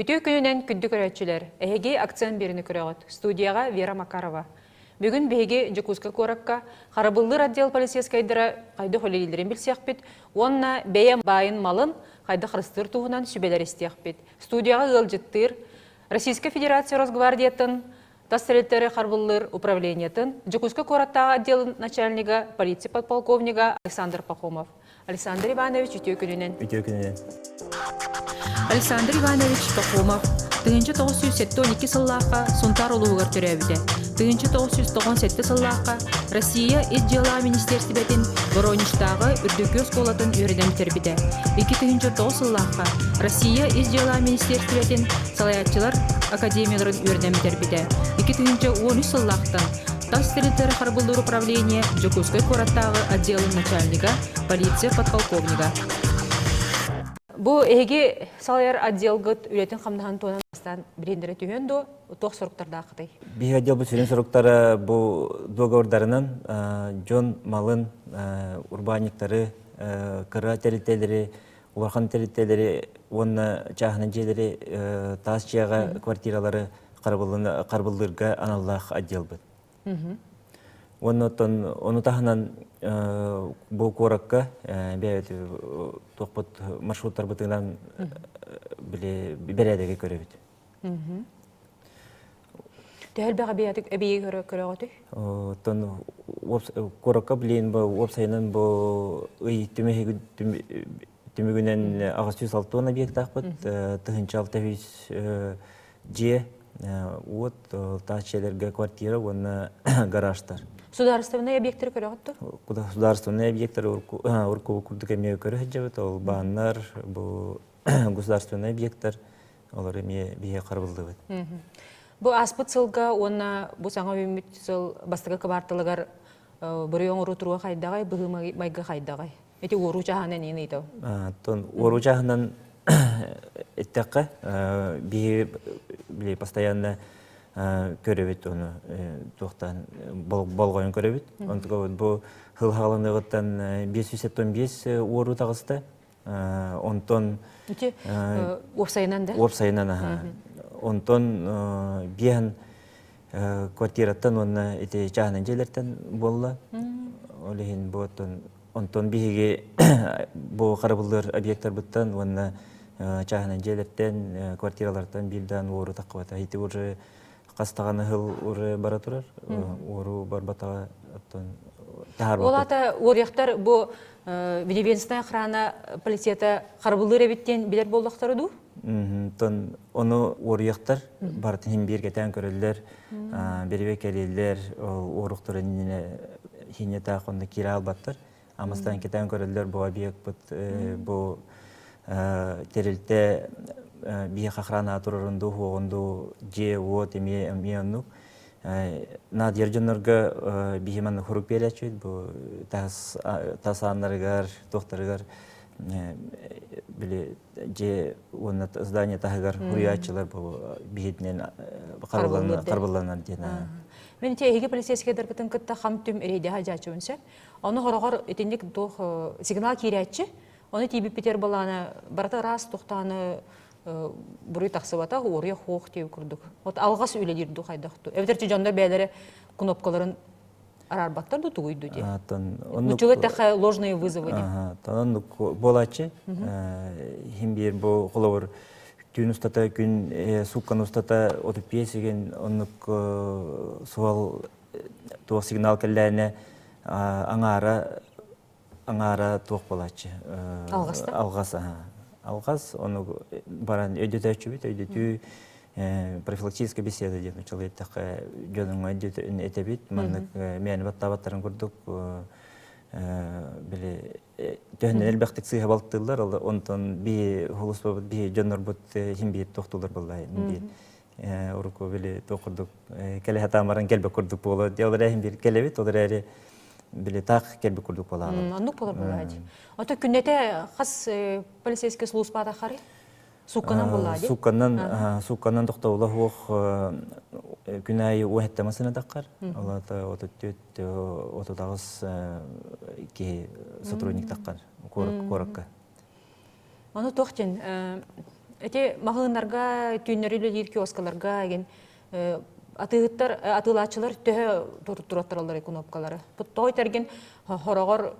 Үтүө күнүнэн күндү көрөөччүлэр! Эһиги акцент биэриини көрөҕүт. Студияҕа Вера Макарова. Бүгүн биһиги Дьокуускай куоракка харабыллыыр отдел полицейскайдара хайдах үлэлииллэрин билсиэхпит уонна бэйэ баайын малын хайдах харыстыыр туһунан сүбэлэр истиэхпит. Студияҕа ыалдьыттыыр Российскай Федерация Росгвардиятын тас тэрилтэри харбыллыыр управлениетын Дьокуускай куораттааҕы отделын начальнига, полиция подполковнига Александр Пахомов. Александр Иванович, үтүө күнүнэн. Үтүө күнүнэн. Александр Иванович Пахомов 1972 сыллаахха Сунтаар улууһугар төрөөбүтэ. 1997 сыллаахха Россия Ис дьыала министиэристибэтин Воронежтааҕы үрдүкү оскуолатын үөрэнэн бүтэрбитэ. 2009 сыллаахха Россия Ис дьыала министиэристибэтин салайааччылар академияларын үөрэнэн бүтэрбитэ. 2013 сыллаахтан Тас территория харабыллыыр управление Дьокуускай куораттааҕы отделын начальнига, полиция подполковнига. Бу эһиги салайар отделгыт үлэтин хамнаһын туһунан бастаан билиһиннэрэ түһүөн дуо? Туох соруктардааххытый? Биһиги отделбыт сүрүн соруктара бу договордарынан дьон малын, урбаанньыктары, кыра тэрилтэлэри, улахан тэрилтэлэри уонна чааһынай дьиэлэри, таас дьиэҕэ квартиралары харабыллыырга аналлаах отделбыт. Уонна оттон ону таһынан бу куоракка бэйэбит туохпут маршруттарбытынан били бэрээдэги көрөбүт. Төһө элбэх эбийиэги көрөҕүтүй? Оттон куоракка билин бу уопсайынан бу ый түмүгүнэн 860 объектаахпыт, 1600 дьиэ, уот, таас дьиэлэргэ квартира уонна гаражтар. Судаарыстыбаннай объектары көрөҕүт дуо? Государственнай объектары урукку курдук эмиэ көрө сылдьабыт. Ол бааннар, бу государственнай объектар, олор эмиэ биһиэхэ харабыллыбыт. Бу ааспыт сылга уонна бу саҥа үүммүт сыл бастакы кыбаарталыгар буруй оҥоруу туруга хайдаҕай, быһыы майгы хайдаҕай? Ити уоруу чааһынан иин ыйытабын. Оттон уоруу чааһынан эттэххэ, биһи били постоянно көрөбүт ону туохтан болҕойон көрөбүт. Онтука бу сыл хааланыгыттан 575 уоруу таҕыста. Онтон Ити уопсайынан да? Уопсайынан аха. Онтон биэһэн квартираттан уонна ити чааһынан дьиэлэртэн буолла. Ол иһин бу оттон онтон биһиги бу харабыллыыр объектарбыттан уонна чааһынан дьиэлэртэн, квартиралартан биирдээн уору таххыбата. Ити уже хас даҕаны сыл уже бара турар. Уору барбатаҕа оттон Ол аата уоруйахтар бу ведомственная охрана полицията харабыллыыр эбит диэн билэр буоллахтара дуу? Тон ону уоруйахтар барытын иһин бииргэтээн көрөллөр, беребе кэлиэллэр, уоруктарын хине таах онно киирэ албаттар. Амастан кэтээн көрөллөр бу объекпыт бу тэрилтэ биһиэхэ охрана турарын дуу, хуоҕун дуу, дьиэ, уот эмиэ эмиэ оннук. Наадыйар дьоннорго биһи манна хорук биэрээччибит бу тас тас ааннарыгар, туохтарыгар били дьиэ уонна здание таһыгар хуруйааччылар бу биһитинэн харбылланар диэн. Мен ити эһиги полицейскайдаргытын кытта хам-түм рейдэһэ дьааччыбын сөп. Ону хороҕор итинник туох сигнал киирээччи, ону тиийбиппитигэр былаана барыта ыраас тухтааны буруй тахсыбата, уоруйа хуох диэби курдук. Вот алҕас үлэлиир дуу хайдах дуу. Эбэтэр дьоннор бэйэлэрэ кнопкаларын араарбаттар дуу тугуй дуу диэн. Нуччалыы эттэххэ ложные вызовы диэн. Оннук буолааччы. Хим биир бу холобур түүн устата күн суукканы устата 35 деген оннук суол туох сигнал кэллээнэ аҥаара аҥаара туох буолааччы алҕас алҕас алҕас ону баран өйдөтөөччүбүт өйдөтүү профилактическая беседа диэн учуол эттэххэ дьонуҥа этэбит маннык мээнэ баттаабаттарын курдук били төһөннөн элбэхтик сыыһа балтыыллар онтон биһи холуспабыт биһи дьоннорбут хим биир тохтуулар буолла биир урукку били туох курдук кэлэ сатаан баран кэлбэт курдук буолар дии ол эрээһин биир кэлэбит ол эрээри били таах кэлбит курдук буолаалар оннук буолар буолаа дии ото күннэтэ хас полицейский службата хары? Сукканан буоллаа дии? Сукканан, сукканан тохтобула суох күн аайы уһэттэ массыына таххар. Олата 34 38 киһи сотрудник таххар куоракка. Ону туох диэн эти маҕаһыыннарга түүннэри үлэлиир киоскаларга эгин атыыһыттар атыылааччылар төһө туруттараллар кнопкалары. Тоҕо этэргин хороҕор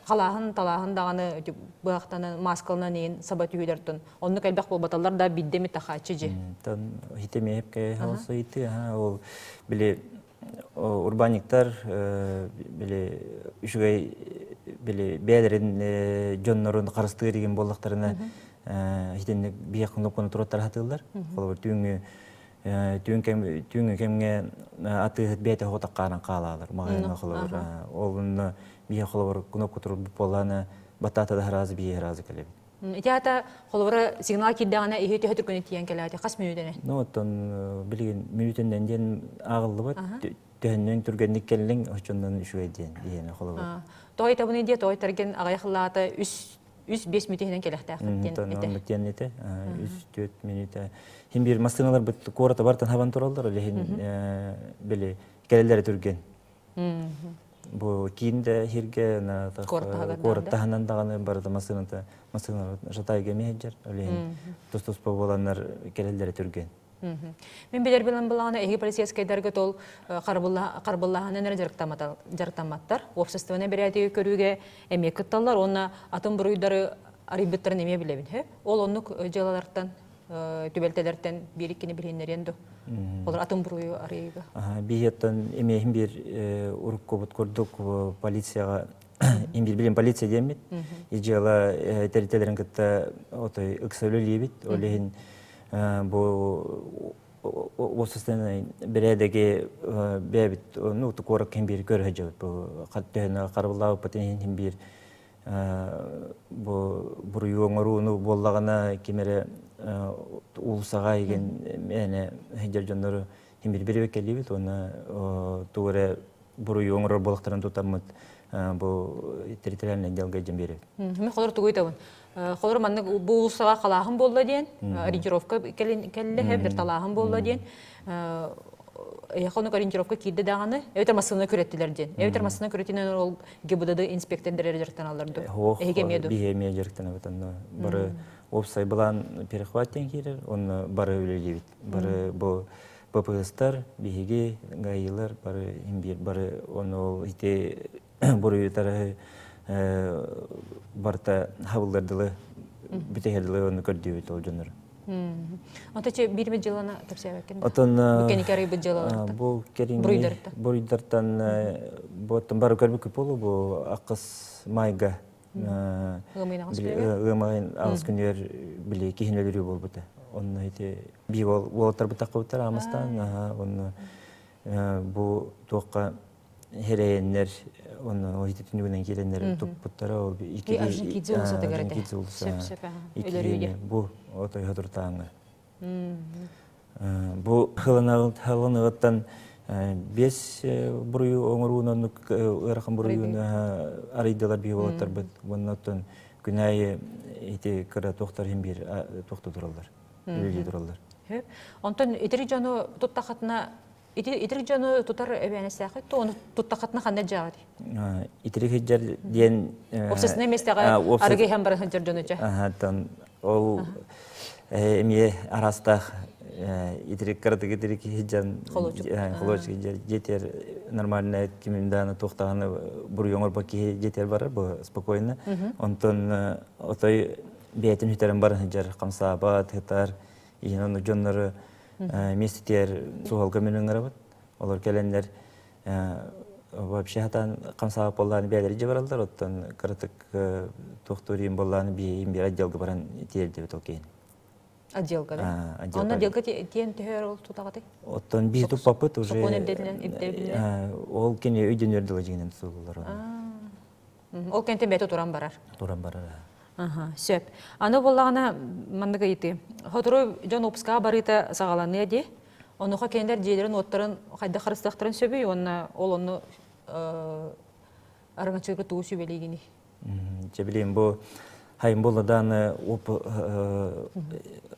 халааһын талааһын даҕаны быһахтанан маскалынан иин саба түһүүлэртэн оннук элбэх буолбаталлар да бидде ми тахааччы же. Тон хитемиэпке холсойты ол били урбаниктар били үчүгэй били бэйэлэрин дьоннорун харыстыыр игин буоллахтарына хитинник биэх кнопканы туруттар хатыыллар. Холобур түүҥҥү түүн кэм түүҥҥү кэмҥэ атыыһыт бэйэтэ хотоххаанан хаалаалар маҕаһыыҥҥа холобур ол онно биһи холобур кнопка турбут буоллаана баттаата да хараазы биһи хараазы кэлэбит. Ити аата холобура сигнал киирдэҕинэ иһи төһө түргэнник тиийэн кэлээти хас мүнүүтэнэ? Ну оттон билигин мүнүүтэннэн диэн ааҕыллыбат төһөннөн түргэнник кэллиҥ оччоннон үчүгэй диэн диэни холобур. Тоҕо итабыный диэ тоҕо итарген аҕыйах ыллаата үс үс биэс мүнүүтэ кэлэхтээххит диэн этэ. Оннук диэн этэ. 3-4 мүнүүтэ. Хин биир массыыналар бит куората бартан хабан тураллар, ол иһин били кэлэллэрэ түргэн. Бу киин да хирге куорат таһынан даҕаны барыта массыыната массыыналар жатайга эмиэ ол иһин тус-туспа буоланнар кэлэллэрэ түргэн. Мин билэр билэн былаана эһиги полицейскайдарга тол харбыллаһанан эрэ дьарыктамматтар. Уопсастыбаннай бэрээдэги көрүүгэ эмиэ кытталлар уонна атын буруйдары арыйбыттарын эмиэ билэбин. Ол оннук дьыалалартан түбэлтэлэртэн биир иккини билиһиннэриэн ду? Олор атын буруйу арыйыыга. Биһиэттэн эмиэһин биир уруккубут курдук полицияҕа имбир билим полиция диэммит. Дьыала тэрилтэлэрин кытта отой ыкса үлэлиибит. Ол иһин бу уопсастыбаннай бэрээдэги бэйэбит ну куоракка иһин биир көрө сылдьабыт бу төһөнө харабыллаабыппытын иһин биир бу буруйу оҥорууну буоллаҕына ким эрэ уулуссаҕа игин мээнэ сылдьар дьоннору иһин биир бирибэккэлиибит уонна тугу эрэ буруйу оҥорор буолахтарын тутаммыт бу территориальный отделга дьэн биэрэбит. Мен холор тугуй табын. Холор маннык бу уулуссаҕа халааһын буолла диэн, ориентировка кэллэ, хэбдер талааһын буолла диэн, эйэхэ ориентировка киирдэ даҕаны, эбэтэр массыына күрэттилэр диэн. Эбэтэр массыына күрэтинэн ол ГИБДД инспектордары дьарыктаналлар ду. Эһиги эмиэ ду. Биһи эмиэ дьарыктанабыт онно. Бары уопсай былаан перехват диэн киирэр, онно бары үлэлиибит. Бары бу ППСтар, биһиги, ГАИлар бары имбир бары ону ити буруйутары барыта хабыллар дылы бүтэһэр дылы ону көрдүүбүт ол дьоннору. Онто че биир дьылана кэпсээбэккин. Отон бу кэники арыйбыт дьыалалартан. Бу кэринги буруйдартан бу бары көрбүккү болу бу акыс майга ыамайын аҕыс күнүгэр били киһини өлөрүү буолбута. Онно ити бии уолаттарбыт таххыбыттар аамастаан онно бу туохха херэйэннэр онно ити түнүгүнэн киирэннэр туппуттара ол икки икки бу отой хотуртааҥҥа Бу хыланыгыттан биэс буруйу оҥорууну оннук ыарахан буруйуну арыйдылар биһи уолаттарбыт. Уонна оттон күн аайы ити кыра туохтар иһин биир туохта тураллар, үлэлии тураллар. Онтон итирик дьону туттахатына итирик дьону тутар эбээнэстээххит то ону туттахатына ханна дьааҕыт? Итирик сылдьар диэн Общественное миэстэҕэ арыгы иһэн баран сылдьар дьону чэ. Ол эмиэ араастаах итирик кыратык итирик сылдьан холуочук дьиэтигэр нормально кимим даҕаны туох даҕаны буруйу оҥорбот киһи дьиэтигэр барар бу спокойно. Онтон отой бэйэтин сүтэрэн баран сылдьар хамсаабат, сытар иһин ону дьоннору миэстэтигэр суһалга мин ыҥырабыт. Олор кэлэннэр вообще хатан хамсаабат буоллааны бэйэлэри дьэ бараллар, оттон кыратык туохтуур буоллааны биһиин биир отделга баран тиэрдибит ол киһини. Отделга да? Онно отделга тиэн төһөр ол тутаҕатай? Оттон биһи туппаппыт уже. Сокуон ирдэтинэн ирдэбилинэн? Ол кини өйдөнүөр дылы дьиҥинэн тутуллар. Ол кэнтэн бэйэтэ туран барар. Туран барар. Аха, сөп. Аны буоллаҕына маннык ыйытыы. Сотору дьон уоппускаҕа барыыта саҕаланыа дии. Онуоха кинилэр дьиэлэрин-уоттарын хайдах харыстыахтарын сөбүй уонна ол онну араҥаччыга тугу сүбэлиигиний? Дьэ билигин бу Хайын буолла дааны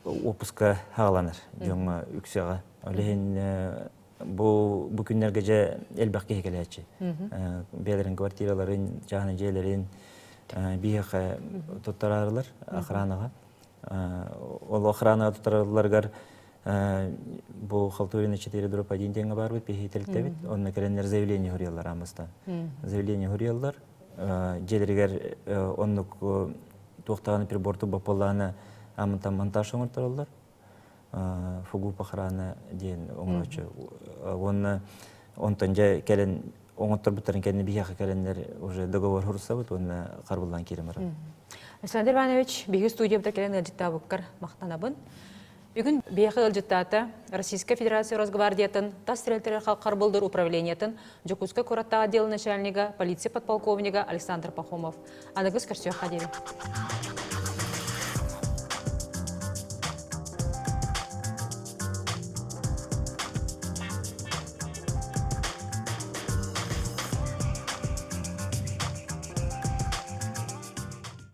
опуска хааланар дьоҥҥо үксэҕэ. Ол иһин бу бу күннэргэ дьэ элбэх киһи кэлээччи. Бэйэлэрин квартираларын, чааһынай дьиэлэрин биһиэхэ туттараарылар охранаҕа. Ол охранаҕа туттаралларыгар бу Халтурина 4 дробь 1 диэҥҥэ баарбыт, биһиги тэрилтэбит. Онно кэлэннэр заявление суруйаллар ааммыстан. Заявление суруйаллар. Дьиэлэригэр оннук туохтаҕына приборту бопполлаана амынтан монтаж оҥортороллор. Фугуп охрана диэн оҥорочу. Уонна онтон дьэ кэлэн оҥотторбуттарын кэннэ биһиэхэ кэлэннэр уже договор хурсабыт уонна харбыллаан киирэн барар. Александр Иванович, биһиги студиябыта кэлэн ыалдьыттаабыккар махтанабын. Бүгүн биһиэхэ ыалдьыттаата Российскай Федерация Росгвардиятын тас тэрилтэлэр харбылдыр управлениетын Дьокуускай куораттааҕы отдел начальнига, полиция подполковнига Александр Пахомов. Аныгыс көрсүөххэ диэри.